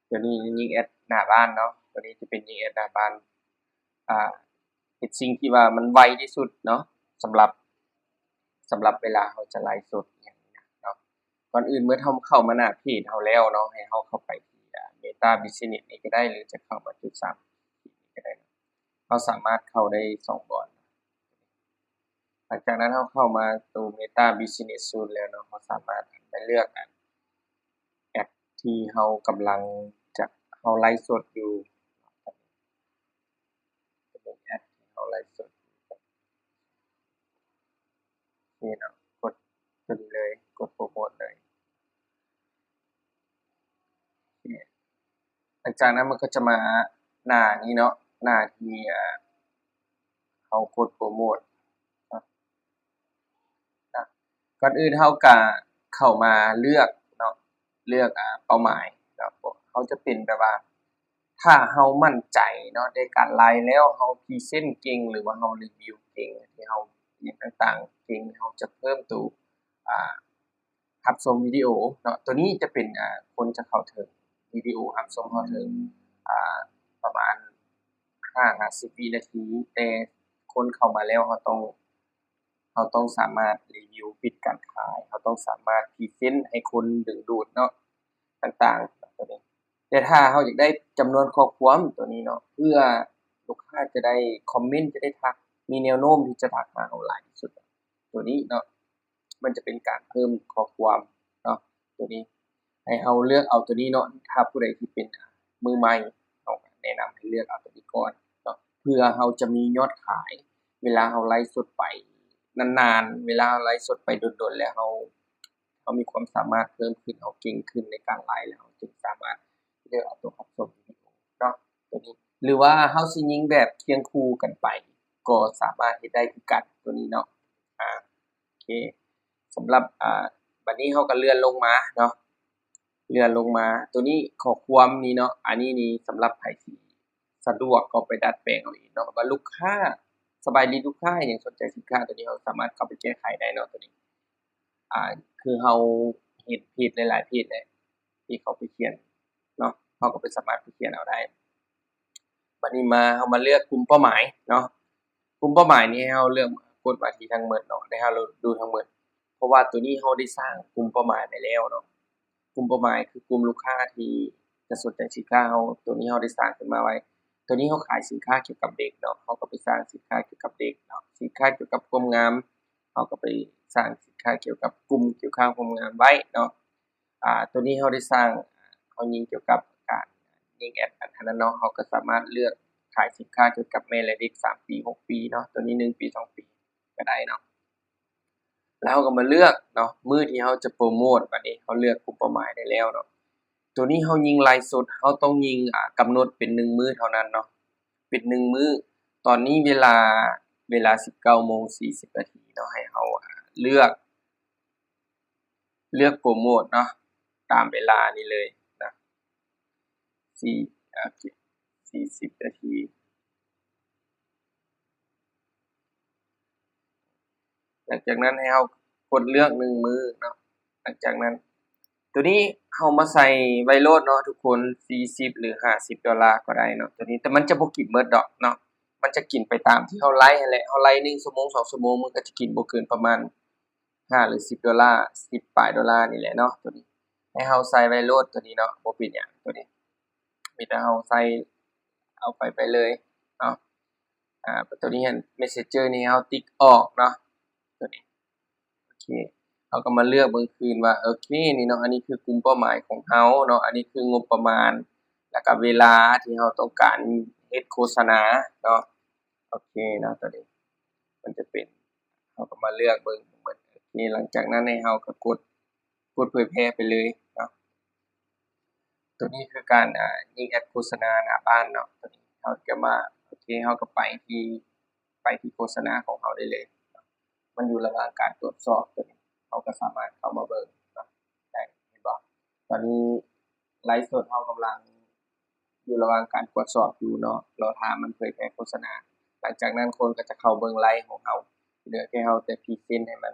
ຕົວນີ້ຍິງແອັດໜ້າບ້ານເນາະ, ຕົວນີ້ຈະເປັນຍິງແອັດໜ້າບ້ານ ອ່າ ເຮັດສິ່ງທີ່ວ່າມັນໄວທີ່ສຸດເນາະ ສຳລັບ ສຳລັບເວລາເຮົາຈະໄລຟ໌ສົດອີ່ຫຍັງນີ້ນະເນາະ. ກ່ອນອື່ນເມື່ອເຮົາເຂົ້າມາໜ້າເພຈເຮົາແລ້ວເນາະ ໃຫ້ເຮົາເຂົ້າໄປທີ່ ອ່າ Meta Business ນີ້ກໍໄດ້ ຫຼືຈະເຂົ້າມາຈຸດສາມຂີດນີ້ກໍໄດ້ເນາະ. ເຮົາສາມາດເຂົ້າໄດ້ສອງບ່ອນ. ຫຼັງຈາກນັ້ນເຮົາເຂົ້າມາໂຕ Meta Business Suite ແລ້ວເນາະ ເຮົາສາມາດໄປເລືອກອັນ ແອັບທີ່ເຮົາກຳລັງຈະ ເຮົາໄລຟ໌ສົດຢູ່ ຈະເປັນແອັບທີ່ເຮົາໄລຟ໌ສົດຢູ່ ນີ້ເນາະ ກົດຕົວນີ້ເລີຍ ກົດໂປຣໂມດເລີຍ. ໂອເຄ ຫຼັງຈາກນັ້ນມັນກໍຈະມາໜ້ານີ້ເນາະ ໜ້າທີ່ ອ່າ ເຮົາກົດໂປຣໂມດເນາະ. ນະ ກ່ອນອື່ນເຮົາກະເຂົ້າມາເລືອກເນາະ ເລືອກ ອ່າ ເປົ້າໝາຍເນາະ ເຮົາຈະເປັນແບບວ່າ ຖ້າເຮົາໝັ້ນໃຈເນາະ ໃນການໄລຟ໌ແລ້ວ ເຮົາພຣີເຊັນເກັ່ງ ຫຼືວ່າເຮົາຣີວິວເກັ່ງ ທີ່ເຮົາຫຍັງຕ່າງໆເກັ່ງ ເຮົາຈະເພີ່ມໂຕ ອ່າ ຮັບຊົມວິດີໂອເນາະ. ໂຕນີ້ຈະເປັນ ອ່າ ຄົນຈະເຂົ້າເຖິງ ວິດີໂອຮັບຊົມເຮົາເຖິງ ອ່າ ປະມານຫ້າຫາສິບວິນາທີ ແຕ່ຄົນເຂົ້າມາແລ້ວ ເຮົາຕ້ອງ ເຮົາຕ້ອງສາມາດຣີວິວປິດການຂາຍ ເຮົາຕ້ອງສາມາດພຣີເຊັນໃຫ້ຄົນດຶງດູດເນາະ ຕ່າງໆ ໂຕນີ້. ແຕ່ຖ້າເຮົາຢາກໄດ້ຈຳນວນຂໍ້ຄວາມໂຕນີ້ເນາະ ເພື່ອລູກຄ້າຈະໄດ້ຄອມເມັນ ຈະໄດ້ທັກ ມີແນວໂນ້ມທີ່ຈະທັກຫາເຮົາຫຼາຍທີ່ສຸດ ໂຕນີ້ເນາະ ມັນຈະເປັນການເພີ່ມຂໍ້ຄວາມເນາະ ໂຕນີ້ ໃຫ້ເຮົາເລືອກເອົາໂຕນີ້ເນາະ. ຖ້າຜູ້ໃດທີ່ເປັນ ອ່າ ມືໃໝ່ ເຮົາກໍແນະນຳໃຫ້ເລືອກເອົາໂຕນີ້ກ່ອນເນາະ ເພື່ອເຮົາຈະມີຍອດຂາຍ ເວລາເຮົາໄລຟ໌ສົດໄປນານໆ ເວລາເຮົາໄລຟ໌ສົດໄປດົນໆ ແລ້ວເຮົາ ເຮົາມີຄວາມສາມາດເພີ່ມຂຶ້ນ ເຮົາເກັ່ງຂຶ້ນໃນການໄລຟ໌ ແລ້ວເຮົາຈຶ່ງສາມາດເລືອກເອົາໂຕຮັບຊົມວິດີໂອເນາະ ໂຕນີ້ ຫຼືວ່າເຮົາຊິຍິງແບບຄຽງຄູ່ກັນໄປ ກໍສາມາດເຮັດໄດ້ຄືກັນ ໂຕນີ້ເນາະ. ອາ ໂອເຄ ສຳລັບ ອາ ບັດນີ້ເຮົາກໍເລື່ອນລົງມາເນາະ ເລື່ອນລົງມາ ໂຕນີ້ຂໍ້ຄວາມນີ້ເນາະ ອັນນີ້ນີ້ສຳລັບໃຜທີ່ສະດວກກໍໄປດັດແປງເອົາເອງເນາະ ວ່າລູກຄ້າ ສະບາຍດີລູກຄ້າ ຫຍັງ ສົນໃຈສິນຄ້າ ໂຕນີ້ເຮົາສາມາດເຂົ້າໄປແກ້ໄຂໄດ້ເນາະ ໂຕນີ້ ອາ ຄືເຮົາເຫັນເພຈຫຼາຍໆເພຈແຫຼະ ທີ່ເຂົາໄປຂຽນເນາະ ເຮົາກໍໄປສາມາດໄປຂຽນເອົາໄດ້. ບັດນີ້ມາ ເຮົາມາເລືອກກຸ່ມເປົ້າໝາຍເນາະ ກຸ່ມເປົ້າໝາຍນີ້ໃຫ້ເຮົາເລືອກ ກົດມາທີ່ທັງໝົດເນາະ ໃຫ້ເຮົາດູທັງໝົດ ເພາະວ່າໂຕນີ້ເຮົາໄດ້ສ້າງກຸ່ມເປົ້າໝາຍໄວ້ແລ້ວເນາະ. ກຸ່ມເປົ້າໝາຍຄືກຸ່ມລູກຄ້າທີ່ຈະສົນໃຈສິນຄ້າເຮົາ ໂຕນີ້ເຮົາໄດ້ສ້າງຂຶ້ນມາໄວ້. ໂຕນີ້ເຮົາຂາຍສິນຄ້າກ່ຽວກັບເດັກເນາະ ເຮົາກໍໄປສ້າງສິນຄ້າກ່ຽວກັບເດັກເນາະ ສິນຄ້າກ່ຽວກັບຄວາມງາມ ເຮົາກໍໄປສ້າງສິນຄ້າກ່ຽວກັບກຸ່ມກ່ຽວກັບຄວາມງາມໄວ້ເນາະ. ອາ ໂຕນີ້ເຮົາໄດ້ສ້າງ ເຮົາຍິງກ່ຽວກັບການຍິງແອັດອັນນັ້ນເນາະ ເຮົາກໍສາມາດເລືອກຂາຍສິນຄ້າກ່ຽວກັບແມ່ແລະເດັກ ສາມປີ ຫົກປີເນາະ ໂຕນີ້ ໜຶ່ງປີ ສອງປີ ກໍໄດ້ເນາະ. ແລ້ວເຮົາກໍມາເລືອກເນາະ ມື້ທີ່ເຮົາຈະໂປຣໂມດ ບັດນີ້ເຮົາເລືອກກຸ່ມເປົ້າໝາຍໄດ້ແລ້ວເນາະ. ໂຕນີ້ເຮົາຍິງໄລຟ໌ສົດ ເຮົາຕ້ອງຍິງ ອາ ກຳນົດເປັນໜຶ່ງມື້ເທົ່ານັ້ນເນາະ ເປັນໜຶ່ງມື້. ຕອນນີ້ເວລາ ເວລາສິບເກົ້າໂມງສີ່ສິບນາທີເນາະ ໃຫ້ເຮົາ ອາ ເລືອກ ເລືອກໂປຣໂມດເນາະ ຕາມເວລານີ້ເລີຍນະ ສີ່ ໂອເຄ ສີ່ສິບນາທີ. ຫຼັງຈາກນັ້ນໃຫ້ເຮົາກົດເລືອກໜຶ່ງມື້ເນາະ. ຫຼັງຈາກນັ້ນ ໂຕນີ້ເຮົາມາໃສ່ໄວ້ໂລດເນາະທຸກຄົນ ສີ່ສິບ ຫຼື ຫ້າສິບໂດລາກໍໄດ້ເນາະ ໂຕນີ້ ແຕ່ມັນຈະບໍ່ກິນເໝິດດອກເນາະ ມັນຈະກິນໄປຕາມທີ່ເຮົາໄລຟ໌ຫັ້ນແຫຼະ. ເຮົາໄລຟ໌ໜຶ່ງຊົ່ວໂມງ ສອງຊົ່ວໂມງ ມັນກໍຈະກິນບໍ່ເກີນປະມານຫ້າ ຫຼື ສິບໂດລາ ສິບປາຍໂດລານີ້ແຫຼະເນາະ. ໂຕນີ້ໃຫ້ເຮົາໃສ່ໄວ້ໂລດ ໂຕນີ້ເນາະ ບໍ່ເປັນຫຍັງ ໂຕນີ້ ມີແຕ່ເຮົາໃສ່ ເອົາໄປ ໄປເລີຍເນາະ. ອາ ໂຕນີ້ຫັ້ນ Messenger ນີ້ເຮົາຕິກອອກເນາະ ໂຕນີ້ ໂອເຄ ເຮົາກໍມາເລືອກເບິ່ງຄືນວ່າ ໂອເຄ ນີ້ເນາະ ອັນນີ້ຄືກຸ່ມເປົ້າໝາຍຂອງເຮົາເນາະ ອັນນີ້ຄືງົບປະມານ ແລ້ວກໍເວລາທີ່ເຮົາຕ້ອງການເຮັດໂຄສະນາເນາະ. ໂອເຄເນາະ ໂຕນີ້ມັນຈະເປັນ ເຮົາກໍມາເລືອກເບິ່ງເໝິດ. ໂອເຄ ຫຼັງຈາກນັ້ນໃຫ້ເຮົາກໍກົດ ກົດເຜີຍແຜ່ໄປເລີຍເນາະ. ໂຕນີ້ຄືການ ອາ ຍິງແອັດໂຄສະນາໜ້າບ້ານເນາະ. ໂຕນີ້ເຮົາກໍມາ ໂອເຄ ເຮົາກໍໄປທີ່ ໄປທີ່ໂຄສະນາຂອງເຮົາໄດ້ເລີຍເນາະ. ມັນຢູ່ລະຫວ່າງການກວດສອບ ໂຕນີ້ເຮົາກໍສາມາດເຂົ້າມາເບິ່ງເນາະ ໄດ້ ເຫັນບໍ່? ຕອນນີ້ໄລຟ໌ສົດເຮົາກຳລັງ ຢູ່ລະຫວ່າງການກວດສອບຢູ່ເນາະ ລໍຖ້າມັນເຜີຍແຜ່ໂຄສະນາ. ຫຼັງຈາກນັ້ນຄົນກໍຈະເຂົ້າເບິ່ງໄລຟ໌ຂອງເຮົາ ເຫຼືອແຕ່ເຮົາແຕ່ພຣີເຊັນໃຫ້ມັນ